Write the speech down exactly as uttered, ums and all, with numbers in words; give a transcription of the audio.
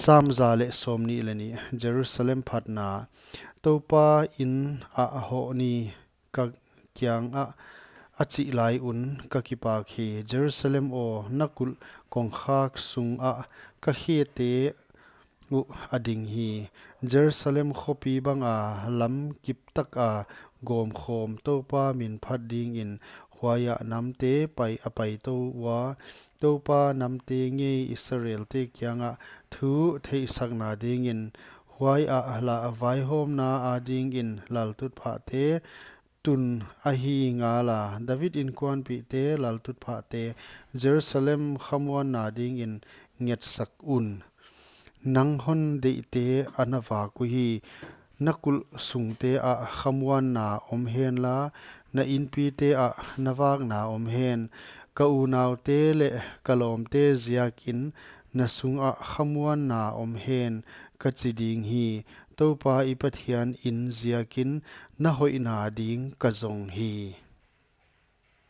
Sam za leh sawmnih leh nih. Jerusalem phatna. Toupa in ah hoh ni, ka kiang ah a chih lai un ka kipak hi. Jerusalem aw, na kulh kongkhak sung ah ka khete uh a ding hi. Jerusalem khopi bang a lam kip tak a gawmkhawm Toupa min phat dingin huai ah namte pai a pai tou ua, Toupa namte ngei Israelte kiangah thu theihsakna dingin, huai ah lah vaihawmna a dingin laltutphahte tun ahi ngala, David inkuanpihte laltutphahte Jerusalem khamuanna dingin ngetsak un. Nang hon deihte a na vak uhi. Na kulh sungte ah khamuanna om henla, na inpite ah na vakna om hen. Ka unaute leh ka lawmte ziakin na sungah khamuanna om hen, ka chi ding hi. Toupa i Pathian in ziakin na hoihna ding ka zong hi.